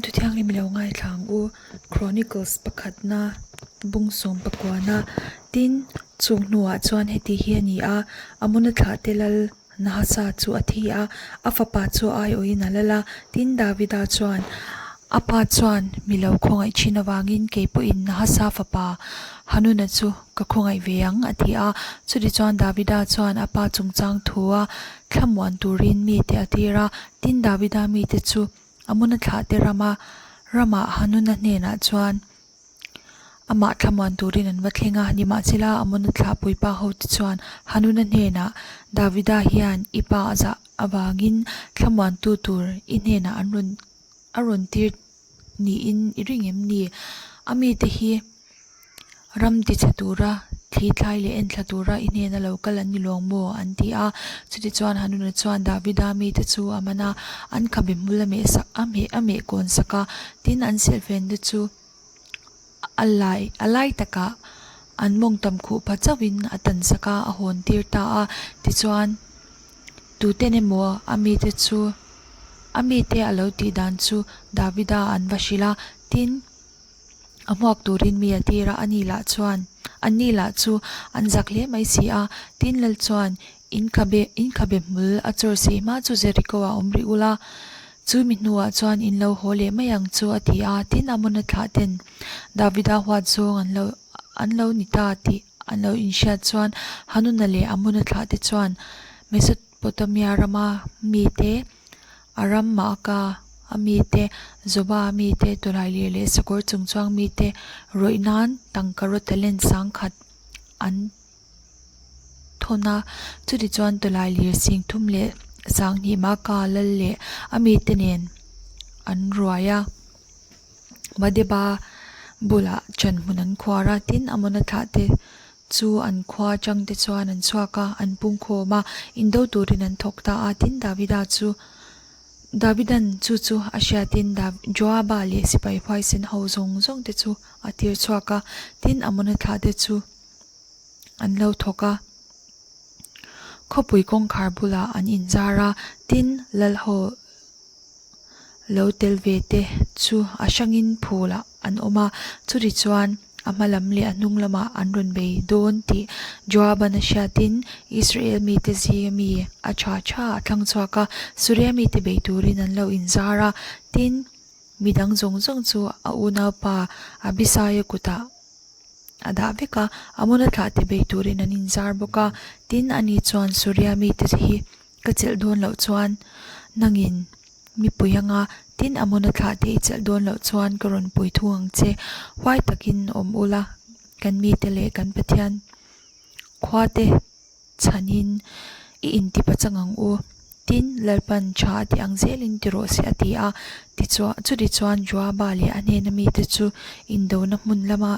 Pathian Thu Thianghlim i lo ngaithla ang u, Chronicles pakhatna bung sawm pakuana. Tin, chung hnuah chuan heti hi a ni a, Amona thlahte lal Nahasa chu a thi a, a fapa chu a aiawhin a lal a. Tin, Davida chuan a pa chuan mi lo khawngaih thin avangin kei pawhin Nahasa fapa Hanuna chu ka khawngaih ve ang, a ti a. Chutichuan Davida chuan a pa chungchang thua thlamuan turin mite a tir a. Tin, Davida mite chu Amona thlahte rama ramah Hanuna hnenah chuan amah thlamuan turin an va thleng a. Nimahsela, Amona thlah puipa hote chuan Hanuna hnenah, Davida hian i pa a zah avangin thlamuantu tur i hnenah an rawn a rawn tir niin i ring em ni? A mite hi ram tichhe tura thli thlai leh enthla tura i hnena lo kal an ni lawng maw? an ti a. Chutichuan Hanuna chuan Davida mite chu a man a, an khabe hmul a meh sak a meh a meh kawn sak a, tin an silhfen te chu a lai a lai takah an mawngtam khuh pha chauhin a tan sak a, a hawn tir ta a. Tichuan tuten emaw a mite chu a mite a lo tih dan chu Davida an va hrilh a, tin, A hmuak turin mi a tir a, ani lah chuan, anni lah chu an zak hle mai si a. Tin Lal chuan, In khabe, in khabe hmul a chawr si hma chu Jericho ah awm rih ula, chu mi hnuah chuan in lo haw leh mai ang chu a ti a. Tin Amona thlah ten Davida huat zawng an lo, an lo ni ta tih an lo inhriat chuan Hanuna leh Amona thlah te chuan Mesopotamia rama mite, Aram Maaka a mite, Zoba a mite, tawlailir leh sakawr chungchuang mite rawih nan tangkaraw talent sangkhat an thawn a. Chutichuan tawlailir sing thum leh sanghnih Maaka lal leh a mite nen an ruai a. Badeba bulah chanhmun an khuar a, tin Amona thlahte Chu an khua atang te chuan an chhuak a, an pungkhawm a, indo turin an thawk ta a. Tin, Davida chu, Davidan chu chu a hriatin Joaba leh sipai huaisen ho zawng zawng te chu a tir chhuak a, tin Amona thlah te chu an lo thawk a. Khawpui kawngkhar bulah an inzar a, tin Lalho lo tel ve te chu a hrangin phulah an awm a, chuti chuan a hma lam leh a hnung lamah an rawn bei dawn tih Joab-an a hriatin Israel mite zinga mi a tha tha a thlang chhuak a, Suria mite bei turin an lo inzar a, tin, midang zawng zawng chu a unaupa Abisaia kutah a dah vek a, Amona thlah te bei turin an inzar bawk a, tin ani chuan Suria mite hi ka chelh dawn loh chuan nangin mi pui anga tin Amona thlah te i chelh dawn loh chuan ka rawn pui thung ang che, huai takin awm ula kan mite leh kan Pathian khua te chhanin i intipa chang ang u, tin Lalpan tha a ti ang zelin ti rawh se a ti a, tichuan chutichuan Joaba leh a hnena mite chu indona hmun lama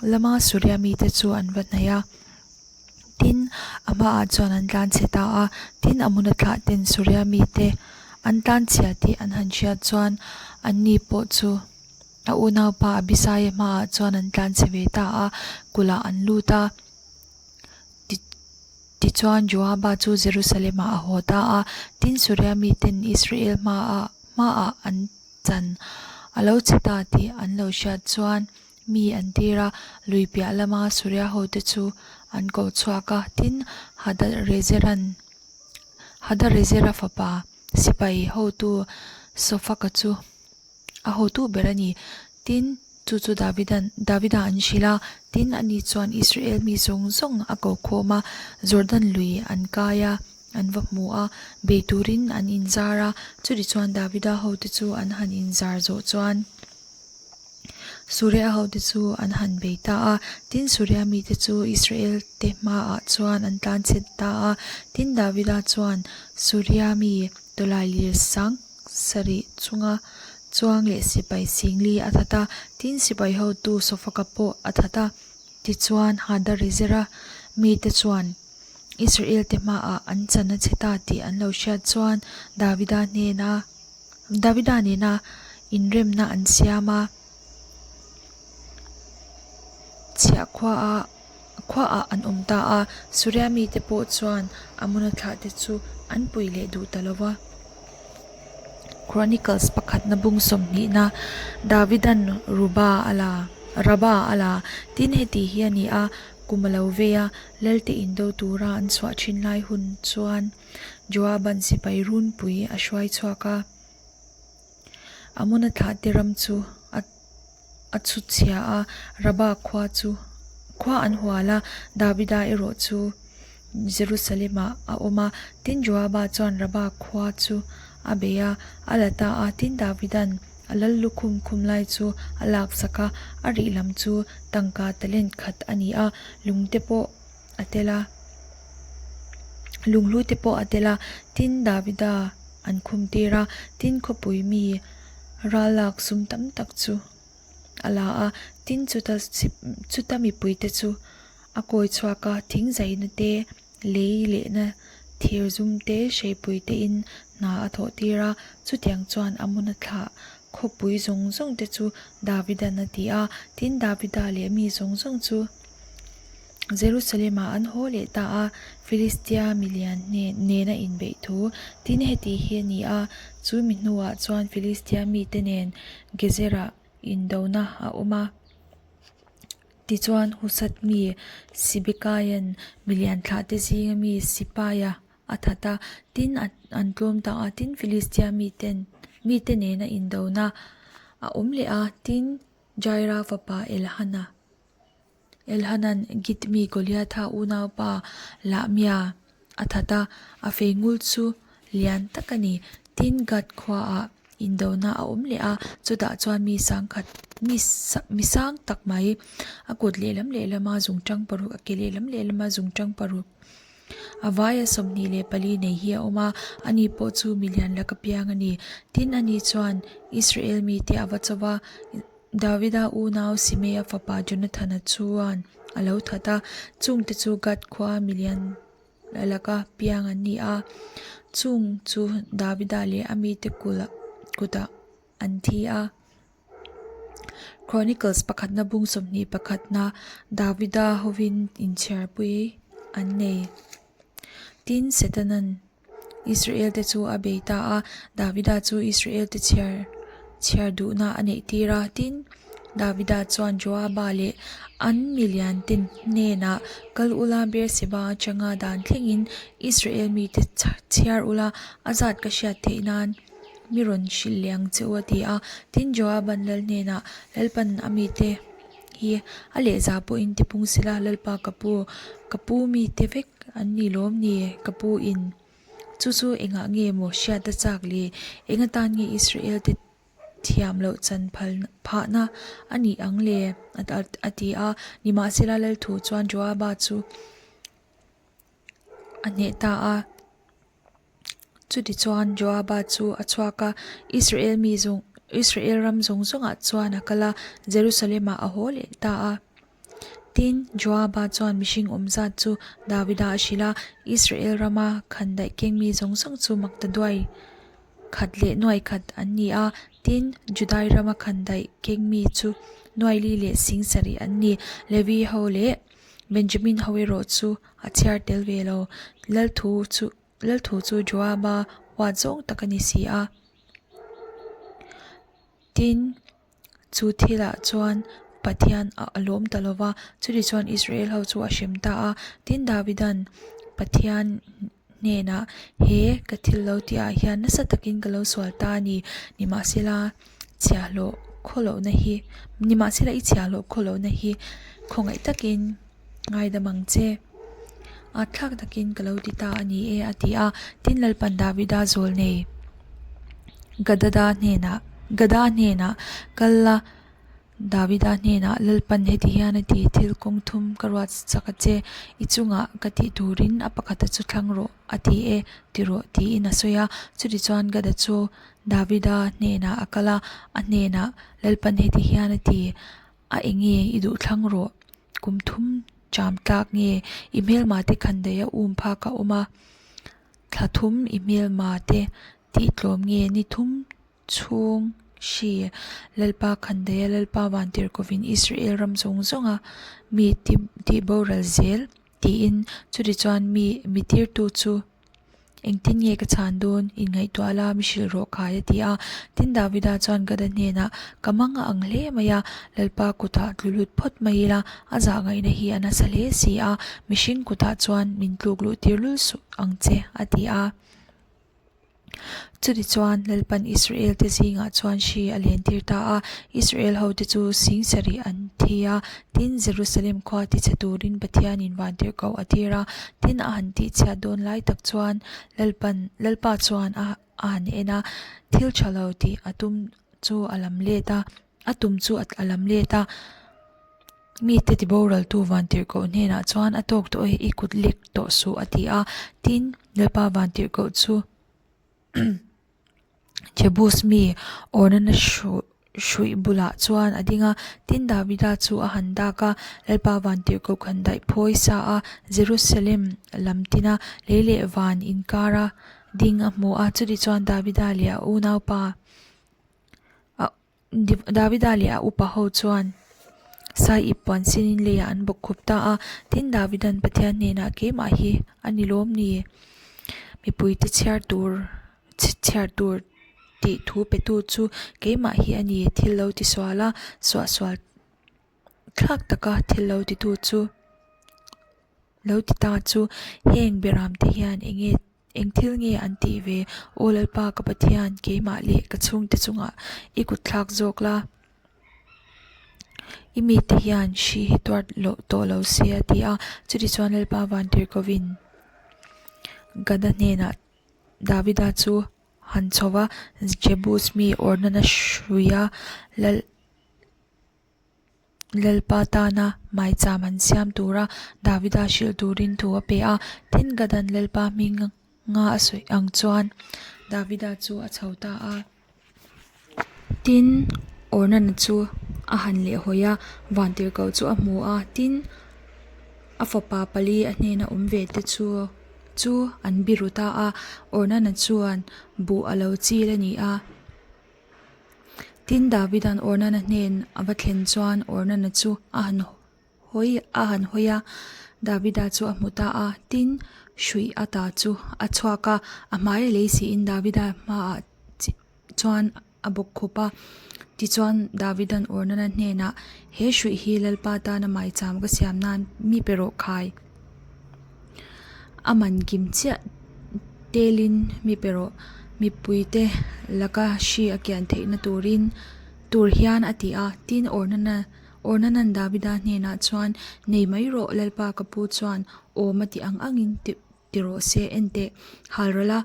lama Suria mite chu an va hnaih a, tin a hmaah chuan an tlanchhe ta a, tin Amona thlah ten Suria mite an tlanchhia tih an han hriat chuan anni pawh chu. A unaupa Abisaia hmaah chuan an tlanchhe ve ta a, kulhah an lut a. Tichuan Joaba chu Jerusalem-ah a haw ta a, tin Suria miten Israel hmaah hmaah an chan a lo chhe ta tih an lo hriat chuan mi an tir a, lui piah lama Suria hote chu an ko chhuak a. Tin, Hadarezeran Hadarezera fapa sipai hotu Sofaka chu A hotu ber a ni. Tin, chu chu Davidan, Davida an hrilh a. Tin, ani chuan Israel mi zawng zawng a ko khawm a, Jordan lui an kai a, an va hmu a, bei turin an inzar a. Chutichuan Davida hote chu an han inzar zawh chuan Suria hote chu an han bei ta a. Tin, Suria mite chu Israel te hmaah chuan an tlanchhe ta a. Tin, Davida chuan Suria mi tawlailir sang sarih chunga chuang leh sipai singli a that a, tin sipai hotu Sofaka pawh a that a. Tichuan Hadarizera mite chuan Israel te hmaah an chan a chhe ta tih an lo hriat chuan Davida hnena Davida nena inremna an siam a, chhiah khuaah khuaah an awm ta a, Suria mite pawh chuan Amona thlah te chu an pui leh duh ta lo va. Chronicles pakhatna bung sawmhnihna, Davidan Ruba a la, Raba a la. Tin, heti hi a ni a, kum a lo vei a, Lalte indo tura an chhuah thin lai hun chuan Joaban sipai runpui a hruai chhuak a, Amona thlahte ram chu a a chhu chhia a, Raba khua chu khua an hual a, Davida erawh chu Jerusalem-ah a awm a. Tin, Joaba chuan Raba khua chu a bei a, a la ta a. Tin, Davida'n a lal lukhum khum lai chu a laksak a, a rih lam chu tangka talent khat a ni a, lungte pawh a tel a, lunghlu te pawh a tel a. Tin, Davida an khum tir a, tin, khawpui mi ral lak sum tam tak chu a la a, tin chuta chuta mipuite chu a kawi chhuak a, thing zaina te, lei lehna thir zum te, hreipui te in hna a thawh tir a, chutiang chuan a hmun a thlah khawpui zawng zawng te chu Davidan a ti a, tin Davida leh mi zawng zawng chu. Jerusalem-ah an haw leh ta a, Filistia milian nena inbeih thu. Tin, heti hi a ni a, chu mi hnuah chuan Filistia mite nen Gezerah indona a awm a. Tichuan, Husat mi Sibekaia'n milian thlahte zinga mi Sipaia a that a, tin an tlawm ta a. Tin, Filistia mite nena indona a awm leh a, tin, Jaira fapa Elhana. Elhanan Git mi Goliatha unaupa Lahmia a that a, a fei ngul chu lian tak a ni. Tin, Gath khuaah indona a awm leh a, chutah chuan mi sangkhat mi mi sang tak mai a kut lehlam lehlama zungtang paruk a ke lehlam lehlama zungtang paruk a vaia 24 nei hi a awm a, ani pawh chu milian laka piang a ni. Tin, ani chuan Israel mite a va chauh a. Davida unau Simea fapa Jonathana chuan a lo that a, chungte chu Gath khua milian laka piang an ni a, chung chu Davida leh a mite kutah an thi a. Chronicles pakhatna bung 20 pakhatna Davida hovin inchhiarpui an nei. Tin, Setanan Israel te chu a bei ta a, Davida chu Israel te chhiar chhiar duhna a neih tir a. Tin, Davida chuan Joaba leh an milian te hnenah, Kal ula, Beerseba atanga dan thlengin Israel mite chhiar ula, a zat ka hriat theih nan mi rawn hrilh leh ang che u, a ti a. Tin, Joaban lal hnenah, Lalpan a mite hi a lehza pawhin tipung sela, Lalpa ka pu, ka pu mite vek An ni lawm ni, ka pu in. Chu chu engah nge maw hriat a chak le? Eng atan nge Israel te thiam loh chan phal phahna a nih ang le? a ti a. Nimahsela Lalthu chuan Joaba chu a hneh ta a. Chutichuan Joaba chu a chhuak a, Israel mi zawng Israel ram zawng zawngah chuan a kal a, Jerusalem-ah a haw leh ta a. Tin, Joaba chuan mihring awm zat chu Davida a hrilh a, Israel rama khandaih keng mi zawng zawng chu maktaduai khat leh nuai khat an ni a, tin, Judai rama khandaih keng mi chu nuai li leh sing sarih an ni. Levi ho leh Benjamin ho erawh chu a chhiar tel ve lo. Lalthu chu Lalthu chu Joaba huat zawng tak a ni si a. Tin, chu thilah chuan Pathian a lawm ta lo va, chutichuan Israel ho chu a hrem ta a. Tin, Davidan Pathian hnenah, He ka thil lo tihah hian nasa takin ka lo sual ta a ni, nimahsela chhiahhlawh khawlohna hi, nimahsela i chhiahhlawh khawlohna hi khawngaih takin Ngaidam ang che. At thlak takin ka lo ti ta a ni e, a ti a. Tin, Lalpan Davida zawl nei Gadada hnenah, Gada hnenah, Kal la, Davida hnenah, Lalpan heti hian a ti, Thil kawng thum ka ruat chak a che, i chungah ka tih turin a pakhata chu thlang rawh, a ti e, ti rawh, tiin a sawi a. Chutichuan Gada chu Davida hnenah a kal a, a hnenah, Lalpan heti hian a ti, A enge i duh thlang rawh, kum thum cham tlak nge i hmelma te khandaih a um phak a awm a, thla thum i hmelma te tih tlawm nge ni thum chhung hri Lalpa khandaih a Lalpa vantirhkovin Israel ram zawng zawnga mi tih boral zel tiin chutichuan mi mi tirtu chu. Engtin nge ka chhan dawn? Inngaihtuah la, mi hrilh rawh khai, a ti a. Tin, Davida chuan Gada hnenah, Ka mang a ang hle mai a, Lalpa kutah tlu lut phawt mai ila, a zah ngaihna hi a nasa hle si a, mihring kutah chuan min tluk luh tir lul suh ang che, a ti a. Chutichuan, Lalpan Israel-te zingah chuan hri a lentir ta a, Israel hote chu sing sarih an thi a, tin, Jerusalem khua tichhe turin Pathianin vantirhkoh a tir a, tin, a han tihchhiat dawn lai tak chuan Lalpan, Lalpa chuan a a han en a, thil tha lo tih a tum chu a lam let a, a tum chu a lam let a. Mite tiboraltu vantirhkoh hnenah chuan a tawk tawh e, i kut lek tawh suh a ti a. Tin, Lalpa vantirhkoh chu Jebus mi Ornana hruih bulah chuan a ding a. Tin, Davida chu a han dak a, Lalpa vantirhkoh khan daih phawi sa a, Jerusalem lam tina lei leh van inkara ding a hmu a. Chutichuan Davida leh a unaupa a Davida leh a upa ho chuan sai ip puan sinin leiah an bawk khup ta a, tin Davida'n Pathian hnenah keimah hi a ni lawm ni? Mipuite chhiar tur chhiar tur tih thu petu chu keimah hi a ni, thil lo ti sual a, suahsual thlak taka thil lo titu chu lo ti ta chu heng beramte hian eng nge Eng thil nge an tih ve? Aw Lalpa ka Pathian, keimah leh ka chhungte chungah i kut thlak zawk la. I mite hian hri hi tuar loh tawh lo se a ti a. Chutichuan Lalpa Vantirhkovin Gada hnenah Davida chu han chho va, Jebus mi Ornana hruia Lal Lalpa tana maicham an siam tura Davida hrilh turin thu a pe a. Tin, Gadan Lalpa hminga a sawi ang chuan Davida chu a chho ta a. Tin, Ornana chu a han lehhawi a, vantirhkoh chu a hmu a. Tin, a fapa pali a hnena awm ve te chu chu an biru ta a. Ornana chuan buh a lo chil a ni a. Tin, Davida'n Ornana hnen a va thlen chuan Ornana chu a han hawi a han hawi a, Davida chu a hmu ta a. Tin, hruih ata chu a chhuak a, a hmaia lei siin Davida hmaah chuan a bawk khup a. Tichuan, Davida'n Ornana hnenah, He hruih hi Lalpa tana maicham ka siam nan mi pe rawh khai. A man kim chiah telin mi pe rawh, mipuite laka hri a kian theihna turin tur hian a ti a. Tin, Ornana Ornanan Davida hnenah chuan, Nei mai rawh, Lalpa ka pu chuan awm a ti ang angin ti ti rawh se, enteh, halral a,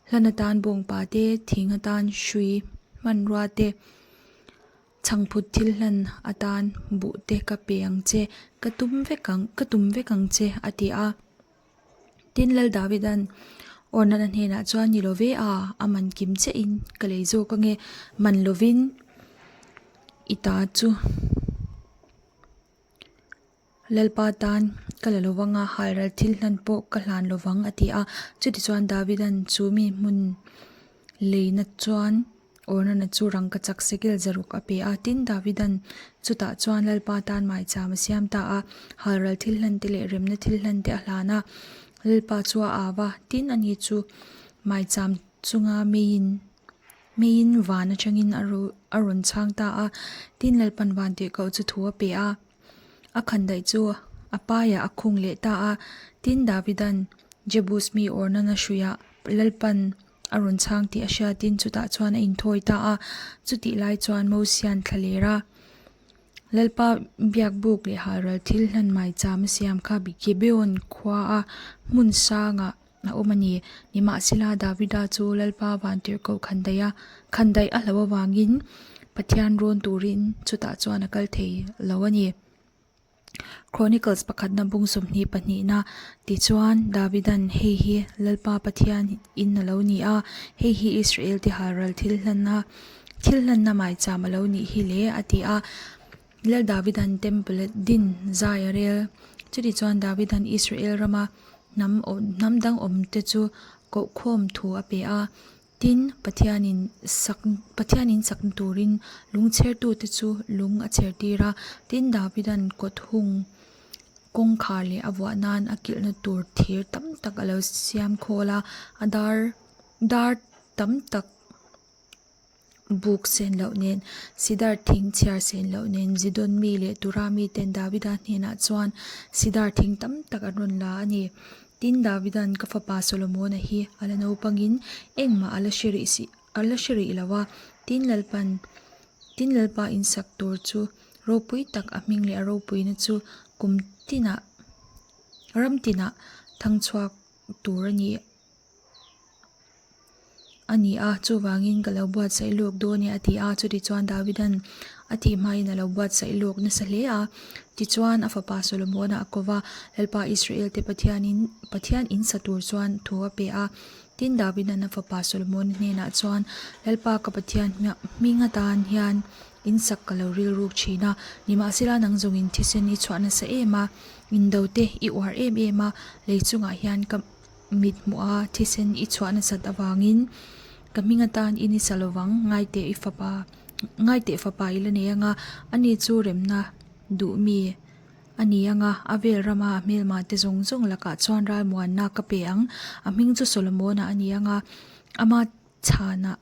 hlan atan bawngpa te, thing atan hrui hmanrua te, Chhangphut thil hlan atan buh te ka pe ang che, ka tum vek ang, ka tum vek ang che, a ti a. Tin, Lal Davida'n Ornana hnenah chuan, Ni lo ve a, a man kim chiahin ka lei zawk ange, man lovin i ta chu. Lalpa tan ka la lo vang a, halral thil hlan pawh ka hlan lo vang, a ti a. Chutichuan Davida'n chu mi hmun leina chuan Ornana chu rangkachak sekel zaruk a pe a. Tin, Davida'n chutah chuan Lalpa tan maicham a siam ta a, halral thil hlan te leh remna thil hlan te a hlan a. Lalpa chu a au a, tin ani chu maicham chunga meiin Meiin van atangin a rawn chhang ta a, tin Lalpan van tirhkoh chu thu a pe a. A khandaih chu a paiah a khung leh ta a, tin Davida'n Jebus mi Ornana hruiah Lalpan a rawn chhang tih a hriatin chutah chuan a inthawi ta a. Chutih lai chuan Mosia'n thla ler a, Lalpa biakbuk leh halral thil hlan maicham a siam kha Gibeon khuaa hmun sangah a awm a ni. Nimahsela, Davida chu Lalpa vantirhkoh khandaih a khandaih a hlauh avangin Pathian rawn turin chutah chuan a kal thei lo a ni. Chronicles pakhatna bung 22na Tichuan, Davida'n hei hi Lalpa Pathian in a lo ni a, hei hi Israel te halral thil hlanna thil hlanna maicham a lo nih hi le, a ti a. Lal Davida'n Temple din zai a rel. Chutichuan Davida'n Israel rama hnam hnam dang awmte chu kohkhawm thu a pe a. Tin, Pathianin sak Pathianin sakna turin lung chhertute chu lung a chhertir a. Tin, Davida'n kawt hung. Kawngkhar leh a vuah nan a kilhna tur thir tam tak a lo siam khawl a a dar dar tam tak buk sen loh nen sidar thing chhiar sen loh nen Zidon mi leh Tura mi ten Davida hnenah chuan sidar thing tam tak an rawn la a ni. Tin Davida'n ka fapa Solomona hi a la naupangin engmah a la hre rih si a la hre rih lo a, tin Lalpan tin Lalpa insak tur chu ropui tak a hming leh a ropuina chu kum tinah ram tinah thang chhuak tur a ni a ni a, chuvangin ka lo buatsaih lawk dawn e a ti a, chutichuan Davida'n a tih hmain a lo buatsaih lawk nasa hle a, tichuan a fapa Solomona a ko va, Lalpa Israel te Pathianin Pathian in sa tur chuan thu a pe a. Tin, Davida'n a fapa Solomona hnenah chuan, Lalpa ka Pathian hming atan hian in sak ka lo rilruk thin a, nimahsela nang zawngin thisen i chhuah nasa em a, indo te i uar em em a, lei chungah hian ka mit hmuh a thisen i chhuah nasat avangin ka hming atan i ni sa lovang, ngaiteh i fapa ngaiteh fapa i la nei anga, ani chu remna duh mi A ni anga, a vel rama a hmelma te zawng zawng lakah chuan ralmuanna ka pe ang. A hming chu Solomona a ni anga, ama chhanah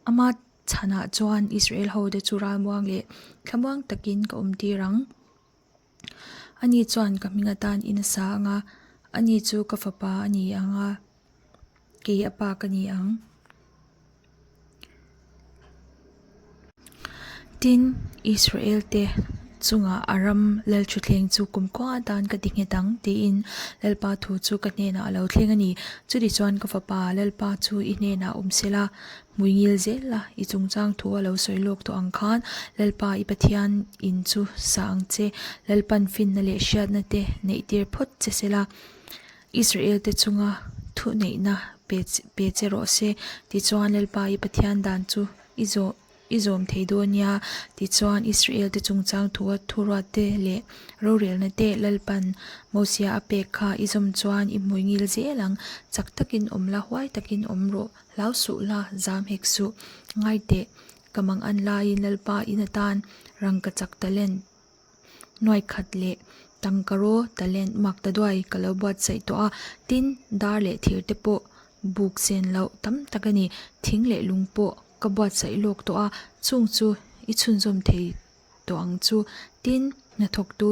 ama chhanah chuan Israel ho te chu ralmuang leh thlamuang takin ka awm tir ang. Ani chuan ka hming atan in a sa anga, ani chu ka fapa a ni anga, kei a pa ka ni ang. Tin, Israel-te chungah a ram lalthuthleng chu kumkhua atan ka ti nghet ang, tiin Lalpa thu chu ka hnenah a lo thleng a ni. Chutichuan ka fapa, Lalpa chu i hnenah awm se la, hmui ngil zel la, i chungchang thu a lo sawi lawk tawh ang khan Lalpa i Pathian in chu sa ang che, Lalpan finna leh hriatna te neihtir phawt che se la. Israel-te chunga thuneihna pe pe che rawh se, tichuan Lalpa i Pathian dan chu i zawh i zawm thei dawn nia. Tichuan Israel-te chungchang thua thuruatte leh rorelna te Lalpan Mosia a pek kha i zawm chuan i hmui ngil zel ang. Chak takin awm la, huai takin awm rawh, hlau suh la, zam hek suh. Ngai teh, ka mang an laiin Lalpa in atan rangkachak talent Nuai khat leh tangkaraw talent mak ta duai ka lo buatsaih tawh a, tin dar leh thir te pawh buk chen loh tam tak a ni. Thing leh lung pawh ka buatsaih lawk tawh a, chung chu i chhunzawm thei tawh ang chu. Tin, hnathawktu,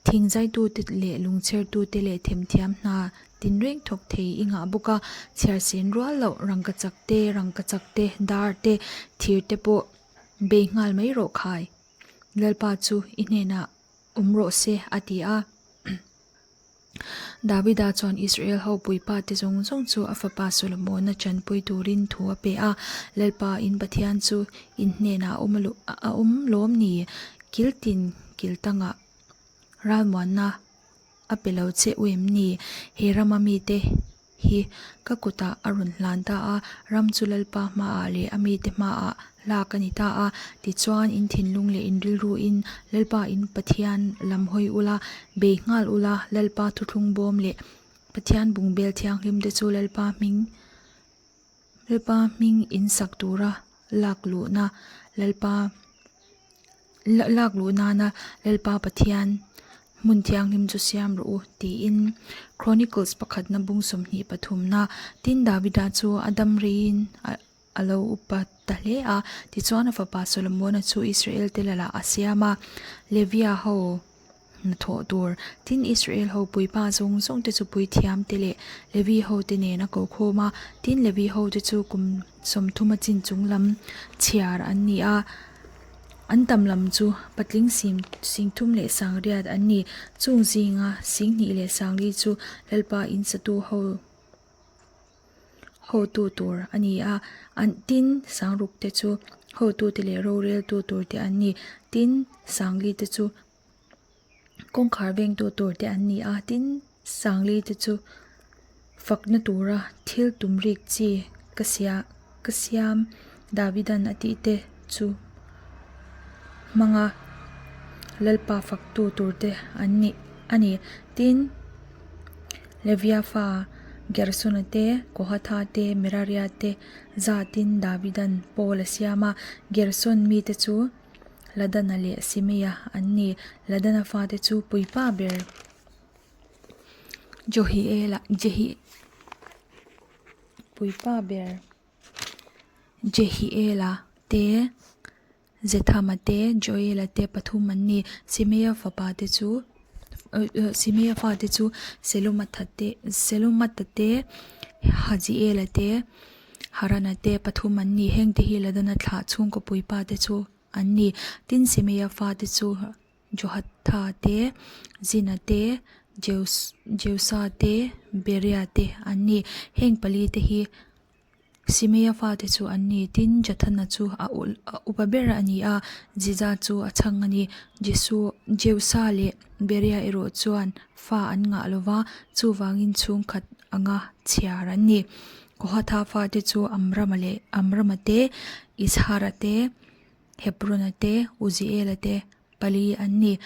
thing zaitute leh lungchhertute leh themthiam hna tinreng thawk thei i ngah bawk a, chhiar sen rual loh rangkachak te, rangkachak te, dar te, thir te pawh bei nghal mai rawh khai. Lalpa chu i hnenah awm rawh se, a ti a. Davida chuan Israel ho puipa te zawng zawng chu a fapa Solomona chanpui turin thu a pe a, Lalpa in Pathian chu in hnenah a awm lawm ni? Kil tin kil tangah ralmuanna a pe lo che u em ni? He rama mite hi ka kutah a rawn hlan ta a, ram chu Lalpa hmaah leh a mite hmaah lak a ni ta a. Tichuan, in thinlung leh in rilruin Lalpa in Pathian lam hawi ula, bei nghal ula, Lalpa thuthlung bawm leh Pathian bungbel thianghlim te chu Lalpa hming Lalpa hming in sak tura lak luhna Lalpa Lak luh nana Lalpa Pathian hmun thianghlim chu siam rawh u, tiin Chronicles pakhatna bung 23 na tin Davida chu a dam reiin a lo upa ta hle a. Tichuan a fapa Solomona chu Israel te lalah a siam a, Levia ho hnathawh tur. Tin Israel ho puipa zawng zawng te chu puithiam te leh Levi ho te nen a ko khawm a, tin Levi ho te chu kum 30 a chin chung lam chhiar an ni a. An tam lam chu patling sim singthum leh sangriat an ni. Chung zinga singhnih leh sangli chu Lalpa in satu ho hotu tur a ni a. An tin sangruk te chu hotute leh roreltu tur te an ni. Tin sangli te chu kawngkhar vengtu tur te an ni a. Tin sangli te chu fakna tura thil tum rik chi ka sia ka siam Davidan a tih te chu hmanga Lalpa faktu tur te an ni a ni. Tin, Levia fa Gersona te, Kohatha te, Meraria te zatin Davidan pawl a siam a, Gerson mite chu Ladana leh Simeia an ni. Ladana fate chu puipa ber. Johiela, Jehi, puipa ber Jehiela te, Zethama te, Joela te pathum an ni. Simeia fapa te chu Simeia fate chu Selomatha te Selomata te, Haziela te, Harana te pathum an ni. Hengte hi Ladana thlah chhungkaw puipa te chu an ni. Tin, Simeia fate chu Johatha te, Zina te, Jeusa te, Beria te an ni. Heng pali te hi Simeia fate chu an ni. Tin, Jathana chu a upa ber a ni a, Ziza chu a chhang a ni. Jeusa leh Beria erawh chuan fa an ngah lo va, chuvangin chhungkhat anga chhiar an ni. Kohatha fate chu Amrama leh Amrama te, Izhara te, Hebrona te, Uziela te pali an ni.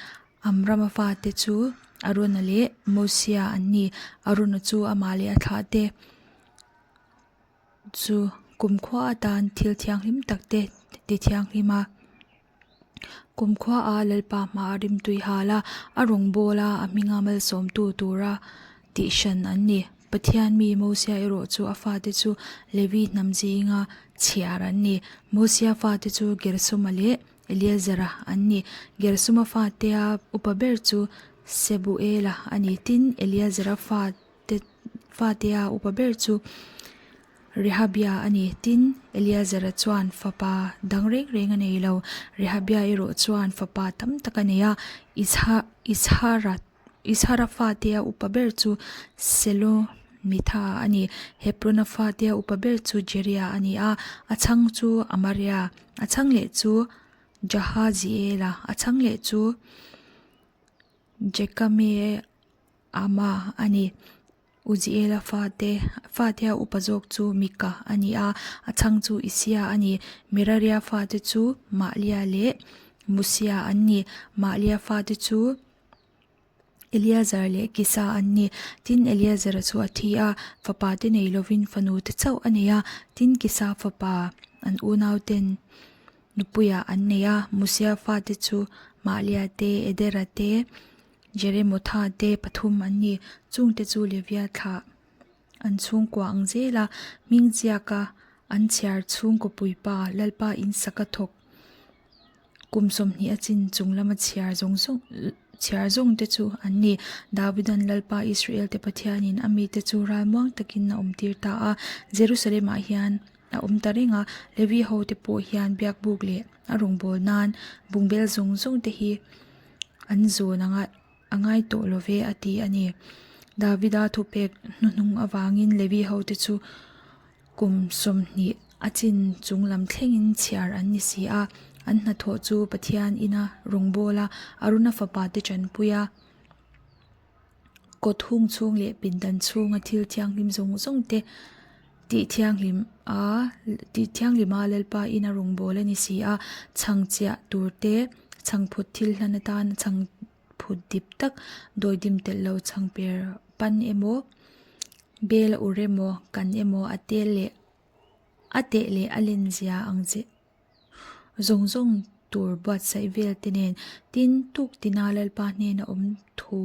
Amrama fate chu Arona leh Mosia an ni. Arona chu amah leh a thlahte chu kumkhua atan thil thianghlim tak te ti thianghlim a. Kumkhua a Lalpa hmaah rimtui hal a, a rawngbâwl a, a hminga malsawmtu tura tihhran an ni. Pathian mi Mosia erawh chu a fate chu Levi hnam zinga chhiar an ni. Mosia fate chu Gersoma leh Eliezera an ni. Gersoma fatea upa ber chu Sebuela a ni. Tin, Eliezera fate fatea upa ber chu Rehabia a ni. Tin, Eliezera chuan fapa dang reng reng a nei lo. Rehabia erawh chuan fapa tam tak a nei a, Izhara Izhara fatea upa ber chu Selomitha a ni. Hebrona fatea upa ber chu Jeria a ni a, a chhang chu Amaria, a chhang leh chu Jahaziela, a chhang leh chu Jekameama a ni. Uziela fate fatea upa zawk chu Mika a ni a, a chhang chu Isia a ni. Meraria fate chu Mahlia leh Musia an ni. Mahlia fate chu Eleazar leh Kisa an ni. Tin, Eleazara chu a thi a, fapa te nei lovin fanu te chauh a nei a. Tin, Kisa fapa an unauten nupuiah an nei a. Musia fate chu Mahlia te, Edera te, Jeremotha te pathum an ni. Chungte chu Levia thlah an chhungkua ang zel a, hming chiaka an chhiar chhungkaw puipa Lalpa insaka thawk kum 20 a chin chung lama chhiar zawng zawng chhiar zawng te chu an ni. Davidan Lalpa Israel te Pathianin a mite chu ralmuang takin a awmtir ta a, Jerusalem-ah hian a awm ta reng a, Levi ho te pawh hian biakbuk leh a rawngbâwl nân bungbel zawng zawng te hi an zawn anga a ngai tawh lo ve a ti a ni. Davida thupek hnuhnung avangin Levi hote chu kum 20 a chin chung lam thlengin chhiar an ni si a, an hnathawh chu Pathian ina rawngbâwl a, Aruna fapate tanpui a, kawt hung chhung leh pindan chhunga thil thianghlim zawng zawng te tih thianghlim a tih thianghlim a Lalpa in a rawngbâwl a ni si a, chhang chiah tur te chhangphut thil hlan atan chhangphut dip tak dawidim telh lo chhangper pan emaw bel a ur emaw kan emaw a tel leh a teh leh a len zia ang che. Zawng zawng tur buatsaih vel te nen tin tuk tina Lalpa hnena awm thu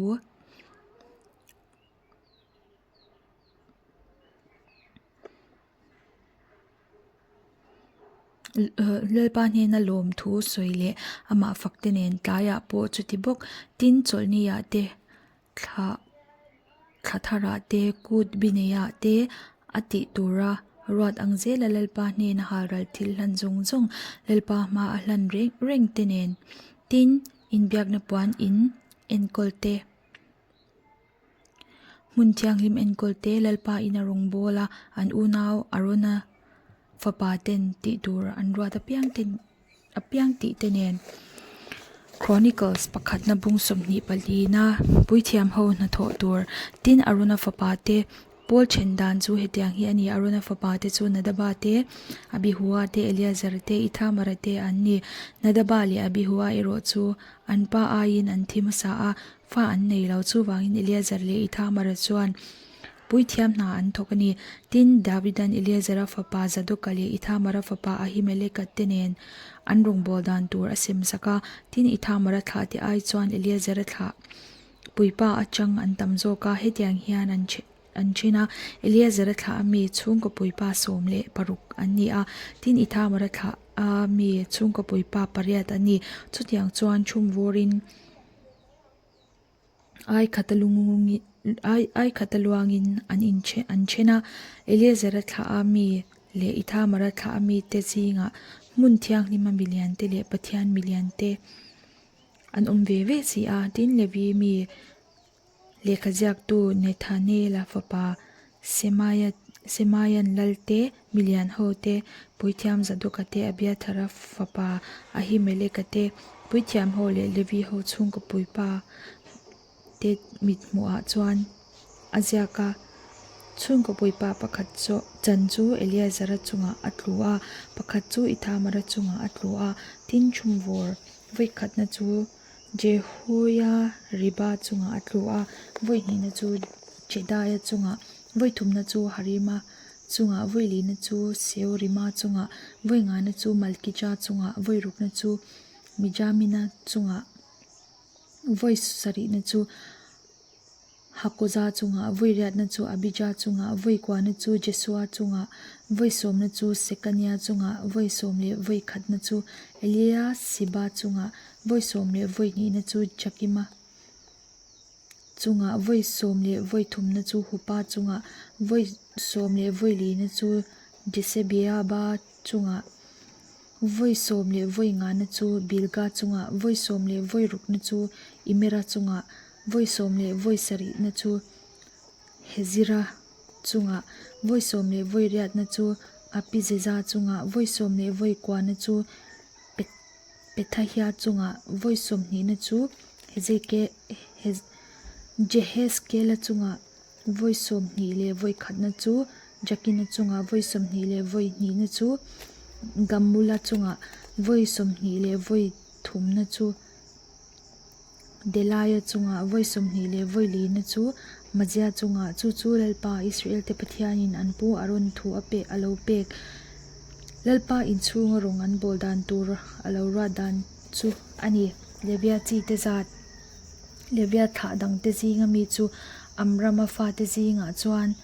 Lalpa hnena lawm thu sawi leh amah fak te nen tlaiah pawh chuti bawk tin chawlhni ah te thla thla tharah te kut bineiah te a tih tura ruat ang zela Lalpa hnena halral thil hlan zawng zawng Lalpa hma a hlan reng reng te nen tin inbiakna puan in enkawl te hmun thianghlim enkawl te Lalpa in a rawngbâwl a an unau Arona fapa ten tih tur an ruat apiang te apiang tih te nen Chronicles pakhatna bung 24 na puithiam ho hnathawh tur tin Arona fapa te pawl then dan chu hetiang hi a ni Arona fapa te chu Nadaba te Abihua te Eleazar te Ithamara te an ni Nadaba leh Abihua erawh chu an pa aiin an thi hmasa a fa an nei lo chuvangin Eleazar leh Ithamara chuan Puithiam hna an thawk a ni. Tin, Davidan Eleazara fapa Zadoka leh Ithamara fapa Ahimeleka te nen an rawngbâwl dan tûr a sem sak a. Tin, Ithamara thlahte ai chuan Eleazara thlah Puipa atang an tam zawk a, hetiang hian an an then a. Eleazara thlah a mi chhungkaw puipa 16 an ni a, tin Ithamara thlah a mi chhungkaw puipa pariat an ni. Chutiang chuan thum vawrin ai khata lungin ai ai khata luangin an inthen an then a. Eleazara thlah a mi leh Ithamara thlah a mite zingah hmun thianghlima milian te leh Pathian milian te an awm ve ve si a. Tin Levi mi Lehkha ziaktu Nethanela fapa Semaia Semaian lal te, milian ho te, puithiam Zadoka te, Abiathara fapa Ahimeleka te, puithiam ho leh Levi ho chhungkaw puipa te mithmuhah chuan a ziak a. Chhungkaw puipa pakhat chu chan chu Eleazara chungah a tlu a, pakhat chu Ithamara chungah a tlu a, tin chhumvawr vawikhatna chu Jehoia Riba chungah a tlu a, vawi hnihna chu Jedaia chungah, vawi thumna chu Harima chungah, vawi lihna chu Seorima chungah, vawi ngana chu Malkija chungah, vawi rukna chu Mijamina chungah, vawi sarihna chu Hakoza chungah, vawi riatna chu Abija chungah, vawi kuana chu Jesua chungah, vawi sawmna chu Sekania chungah, vawi sawm leh vawi khatna chu Eliasiba chungah, vawi sawm leh vawi hnihna chu Jakima chungah, vawi sawm leh vawi thumna chu Hupa chungah, vawi sawm leh vawi lihna chu Jesebeaba chungah, vawi sawm leh vawi ngana chu Bilga chungah, vawi sawm leh vawi rukna chu Imera chungah, Vawi sawm leh vawi sarihna chu Hezira chungah, vawi sawm leh vawi riatna chu Apizeza chungah, vawi sawm leh vawi kuana chu Pethahia chungah, vawi sawmhnihna chu Jehezkela chungah, vawi 20 leh vawi khatna chu Jakina chungah, vawi 20 leh vawi hnihna chu Gamula chungah, vawi 20 leh vawi thumna chu Delaia chungah vawi 20 leh vawi lina chu Mazia chungah, chu chu Lalpa, Israelte Pathianin an pu Aaron thu a pek a lo pek. Lalpa inchhunga rawng an bawl dan tur a lo ruat dan chu a ni. Levia chi te zat, Levia thlah dangte zinga mi chu Amrama fate zingah chuan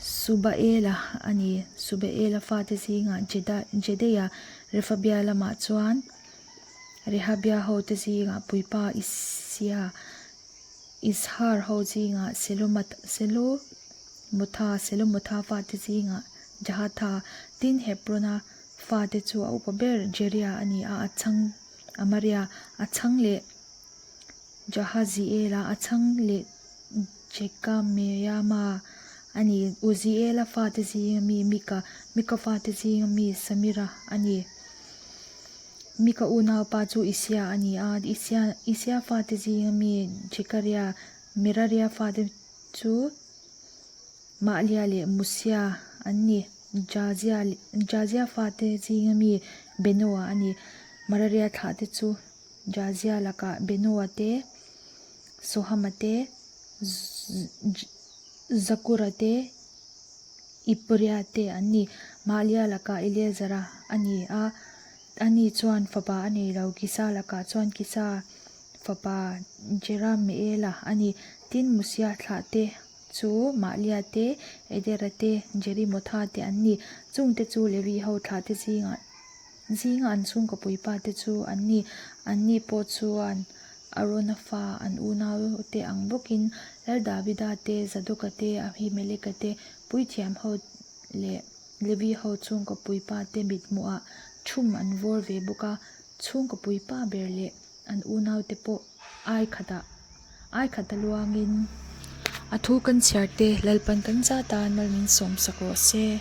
Subaela a ni. Subaela fate zingah Jedeia, Refabia lamah chuan. Rehabia hote zingah puipa Isia, Izhar ho zingah Selomotha, Selomotha fate zingah Jahatha, tin Hebrona fate chu a upa ber Jeria a ni a, a chhang Amaria, a chhang leh Jahaziela, a chhang leh Jekameama a ni. Uziela fate zinga mi Mika, Mika fate zinga mi Samira a ni. Mika unaupa chu Isia a ni a, Isia Isia fate zinga mi Jekaria, Meraria fate chu Mahlia leh Musia an ni. Jazia Jazia fate zinga mi Benoa a ni. Meraria thlahte chu Jazia lakah Benoa te, Sohama te, Zakura te, Ipria te an ni. Mahlia lakah Eleazara a ni a, ani chuan fapa a nei lo. Kisa lakah chuan Kisa fapa Jerameela a ni. Tin, Musia thlah te chu Mahlia te, Edera te, Jerimotha te an ni. Chungte chu Levi ho thlah te zingah Zinga an chhungkaw puipa te chu an ni. Anni pawh chuan Arona fa an unaute ang bawkin Lal Davida te, Zadoka te, Ahimeleka te, puithiam ho leh Levi ho chhungkaw puipa te mithmuhah thum an vawr ve bawk a. Chhungkaw puipa ber leh an unaute pawh ai khatah ai khata luangin a thu kan chhiar te Lalpan kan zat a, mal min sawmsak rawh se.